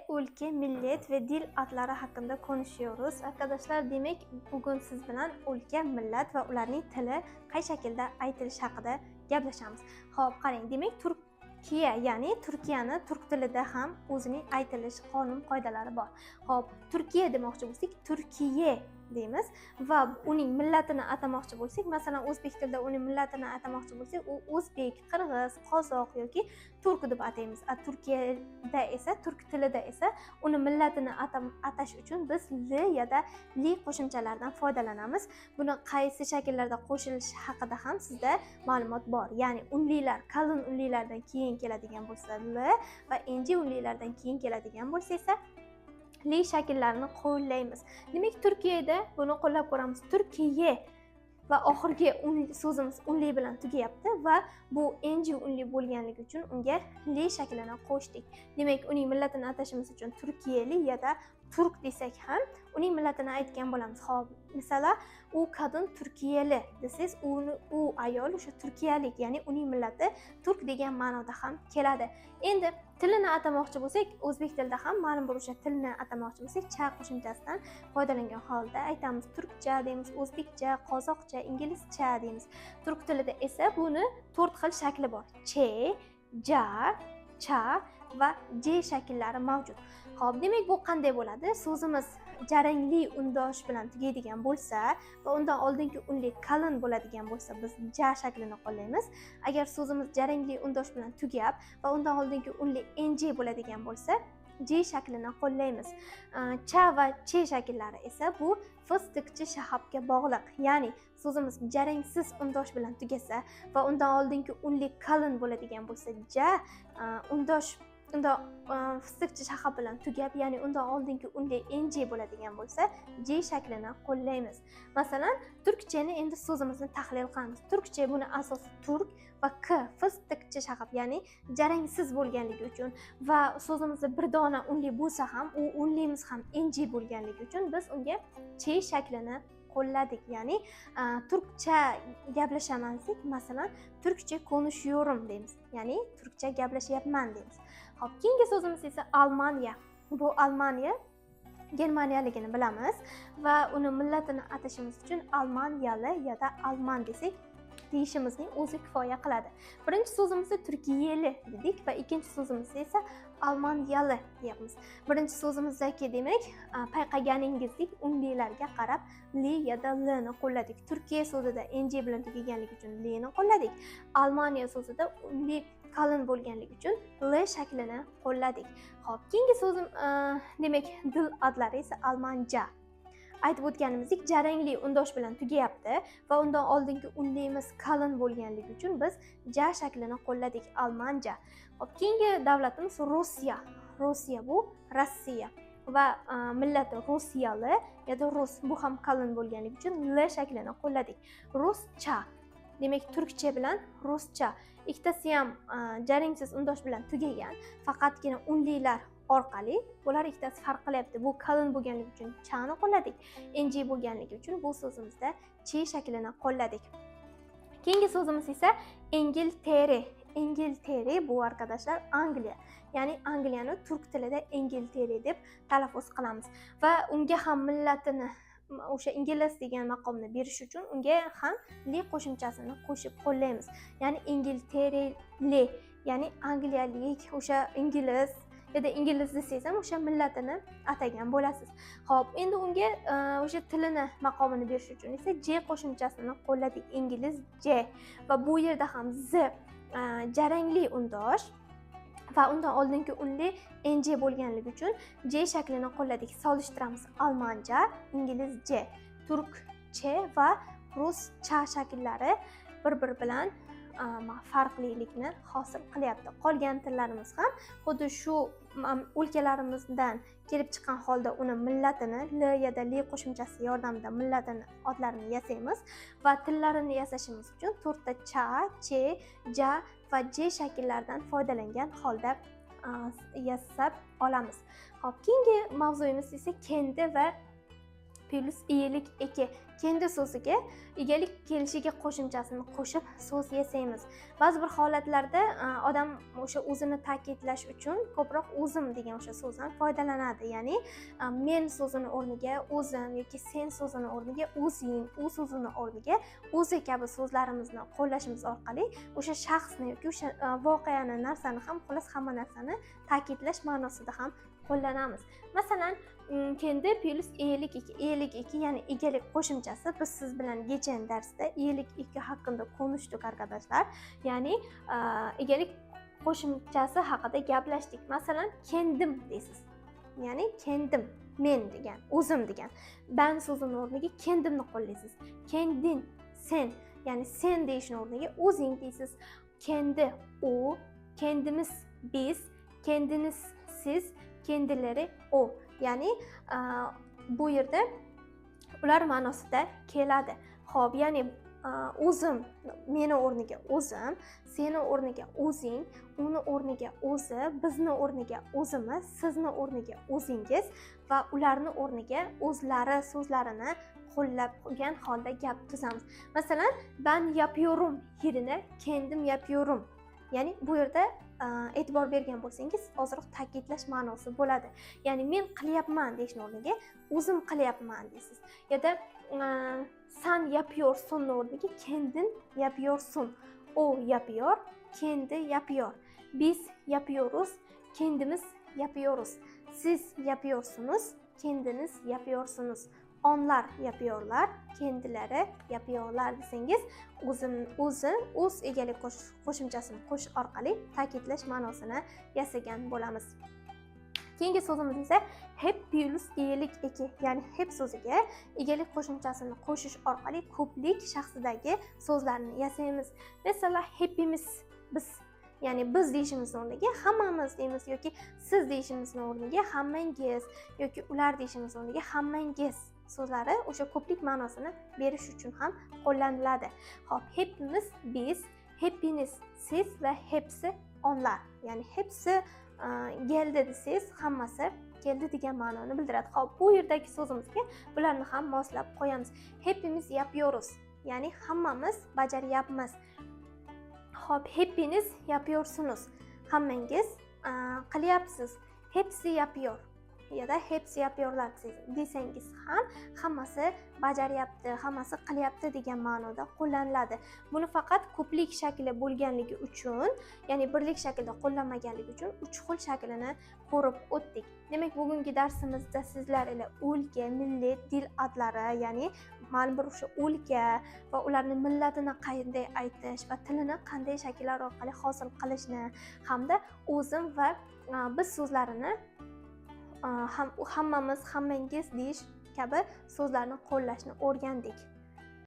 Türkiye, ülke, millet ve dil adlari hakkında konuşuyoruz. Arkadaşlar, demak, bugun siz bilan o'lka, millat va ularning tili qay shaklda aytilishi haqida gaplashamiz. Xo'p, qarang, demak, Turkiya, ya'ni Turkiyani turk tilida ham o'zining aytilish qonun qoidalari bor. Xo'p, Turkiya demoqchi bo'lsak, Turkiye deymiz va uning millatini atamoqchi bo'lsak, masalan, o'zbek tilida uning millatini atamoqchi bo'lsak, u o'zbek, qirg'iz, qozoq yoki turk deb ataymiz. A Turkiyada esa, turk tilida esa uni millatini atash uchun biz l ya da li qo'shimchalaridan foydalanamiz. Buni qaysi shakllarda qo'shilishi haqida ham sizda ma'lumot bor. Ya'ni unlilar, kalin unlilardan keyin keladigan bo'lsa l va inji unlilardan keyin keladigan bo'lsa esa li shakllarini qo'llaymiz. Demak, Turkiyada buni qo'llab ko'ramiz. Turkiye va oxirgi so'zimiz unli bilan tugayapti va bu enji unli bo'lganligi uchun unga li shaklini qo'shdik. Demak, uning millatini atashimiz uchun turkiyeli ya da turk desak ham uning millatini aytgan bo'lamiz. Xo'p, masalan, u kadın turkiyeli desangiz, uni u ayol o'sha turkiyalik, ya'ni uning millati turk degan ma'noda ham keladi. Endi tilini atamoqchi bo'lsak, o'zbek tilida ham ma'lum bir o'sha tilni atamoqchi bo'lsak, cha qo'shimchasidan foydalangan holda aytamiz. Turkcha deymiz, o'zbekcha, qozoqcha, inglizcha deymiz. Turk tilida esa buni to'rt xil shakli bor. Che, ja, cha va j shakllari mavjud. Xo'p, demak, bu qanday bo'ladi? So'zimiz jarangli undosh bilan tugaydigan bo'lsa va undan oldingi unli kalin bo'ladigan bo'lsa, biz ja shaklini qo'llaymiz. Agar so'zimiz jarangli undosh bilan tugab va undan oldingi unli nj bo'ladigan bo'lsa, j shaklini qo'llaymiz. Cha va che shakllari esa bu fıstıkçı shahabga bog'liq. Ya'ni so'zimiz jarangsiz undosh bilan tugasa va undan oldingi unli kalin bo'ladigan bo'lsa, ja undosh unda fıstıkçı shahab bilan tugab, ya'ni undan oldingi unli nj bo'ladigan bo'lsa, j shaklini qo'llaymiz. Masalan, turkchani endi so'zimizni tahlil qilamiz. Turkcha, buni asosi turk va k fıstıkçı shahab, ya'ni jarangsiz bo'lganligi uchun va so'zimizda bir dona unli bo'lsa ham, u unlimiz ham nj bo'lganligi uchun biz unga ch shaklini qo'lladik. Ya'ni turkcha gaplashaman desak, masalan, türkçe konuşuyorum deymiz, ya'ni turkcha gaplashyapman deymiz. Xo'p, keyingi so'zimiz esa Almaniya. Bu Almaniya germaniyaligini bilamiz va uni millatini atashimiz uchun almaniyali ya da alman desak, deyishimizning o'zi kifoya qiladi. Birinchi so'zimizda turkiyeli dedik va ikkinchi so'zimizda esa almaniyali deyapmiz. Birinchi so'zimizdagi, demak, payqaganingizdek, unlilarga qarab li ya da lni qo'lladik. Turkiya so'zida nj bilan tugaganligi uchun lni qo'lladik. Almaniya so'zida unli kalin bo'lganligi uchun l shaklini qo'lladik. Xo'p, keyingi so'zim, demak, dil adlari esa almanja. Aytib o'tganimizdek, jarangli undosh bilan tugayapti va undan oldingi unlimiz kalin bo'lganligi uchun biz ja shaklini qo'lladik, almanja. Xo'p, keyingi davlatimiz Rossiya. Rossiya bu Rossiya va millati rossiyali ya da rus, bu ham kalin bo'lganligi uchun l shaklini qo'lladik. Ruscha, demak, turkcha bilan ruscha ikkitasi ham jarangsiz undosh bilan tugagan, faqatgina unlilar orqali bular ikkitasi farq qilyapti. Bu kalin bo'lganligi uchun chani qo'lladik, nj bo'lganligi uchun bu so'zimizda ch shaklini qo'lladik. Keyingi so'zimiz esa İngiltere. İngiltere bu, arkadaşlar, Angliya, ya'ni Angliyani turk tilida İngiltere deb talaffuz qilamiz va unga ham millatini o'sha ingliz degan maqomni berish uchun unga ham li qo'shimchasini qo'shib qo'llaymiz, ya'ni İngiltereli, ya'ni angliyalik, o'sha ingliz ya da ingliz desangiz ham o'sha millatini atagan bo'lasiz. Xo'p, endi unga o'sha tilini maqomini berish uchun esa j qo'shimchasini qo'lladik, inglizce va bu yerda ham z jarangli undosh va undan oldingi unli nj bo'lganligi uchun j shaklini qo'lladik. Solishtiramiz: almanja, inglizce, turkcha va ruscha shakllari bir biri bilan farqlilikni hosil qilyapti. Qolgan tillarimiz ham xuddi shu o'lkalarimizdan kelib chiqqan holda uni millatini l ya da li qo'shimchasi yordamida millatini otlarini yasaymiz va tillarini yasashimiz uchun to'rtta cha, che, ja va j shakllaridan foydalangan holda yasab olamiz. Xo'p, keyingi mavzuyimiz esa kendi va plus iyelik eki. Kendi so'ziga egalik kelishiga qo'shimchasini qo'shib so'z yasaymiz. Ba'zi bir holatlarda odam o'sha o'zini ta'kidlash uchun ko'proq o'zim degan o'sha so'zdan foydalanadi. Ya'ni men so'zini o'rniga o'zim yoki sen so'zini o'rniga o'zing, u so'zini o'rniga o'zi kabi so'zlarimizni qo'llashimiz orqali o'sha shaxsni yoki o'sha voqeani, narsani ham, xullas hamma narsani ta'kidlash ma'nosida ham qo'llanamiz. Masalan, kendi plus iyelik eki. Iyelik eki, ya'ni egalik qo'shimchasi. Biz siz bilan geçen darsda iyelik eki haqida konuştuk arkadaşlar. Ya'ni egalik qo'shimchasi haqida gaplashdik. Masalan, kendim deysiz. Ya'ni kendim, men degan, o'zim degan. Ben so'zini o'rniga kendimni qo'llaysiz. Kendin, sen, ya'ni sen deyishni o'rniga o'zing deysiz. Kendi, u, kendimiz, biz, kendiniz, siz, kendileri, o. Ya'ni bu yerda ular ma'nosida keladi. Xo'p, ya'ni o'zim, meni o'rniga o'zim, seni o'rniga o'zing, uni o'rniga o'zi, bizni o'rniga o'zimiz, sizni o'rniga o'zingiz va ularni o'rniga o'zlari so'zlarini qo'llab qo'ygan holda gap tuzamiz. Masalan, ben yapıyorum yerine kendim yapıyorum. Ya'ni bu yerda e'tibor bergan bo'lsangiz, ozroq ta'kidlash ma'nosi bo'ladi. Ya'ni men qilyapman deyishni o'rniga o'zim qilyapman deysiz. Ya da sen yapıyorsun o'rniga kendin yapıyorsun. O yapıyor, kendi yapıyor. Biz yapıyoruz, kendimiz yapıyoruz. Siz yapıyorsunuz, kendiniz yapıyorsunuz. Onlar yapıyorlar, kendileri yapıyorlar desangiz, o'zim, o'zi, o'z egalik qo'shimchasini qo'shish orqali ta'kidlash ma'nosini yasagan bo'lamiz. Keyingi so'zimiz esa hep plus iyelik eki, ya'ni hep so'ziga egalik qo'shimchasini qo'shish orqali ko'plik shaxsidagi so'zlarni yasaymiz. Masalan, hepimiz, biz, ya'ni biz deyishimizni o'rniga hammamiz deymiz yoki siz deyishimizni o'rniga hammangiz yoki ular deyishimiz o'rniga hammangiz so'zlari o'sha ko'plik ma'nosini berish uchun ham qo'llaniladi. Xo'p, hepimiz biz, hepiniz siz va hepsi onlar. Ya'ni hepsi geldi desangiz hammasi keldi degan ma'noni bildiradi. Xo'p, bu yerdagi so'zimizga bularni ham moslab qo'yamiz. Hepimiz yapıyoruz. Ya'ni hammamiz bajaryapmiz. Xo'p, hepiniz yapıyorsunuz. Hammangiz qilyapsiz. Hepsi yapıyor ya da hepsi yapıyorlar desangiz ham hammasi bajaryapti, hammasi qilyapti degan ma'noda qo'llaniladi. Buni faqat ko'plik shakli bo'lganligi uchun, ya'ni birlik shaklida qo'llanmaganligi uchun uch xil shaklini ko'rib o'tdik. Demak, bugungi darsimizda sizlar ila o'lka, millat, dil adlari, ya'ni ma'lum bir o'sha o'lka va ularni millatini qanday aytish va tilini qanday shakllar orqali hosil qilishni hamda o'zim va biz so'zlarini ham hammamiz, hammangiz deyish kabi so'zlarni qo'llashni o'rgandik.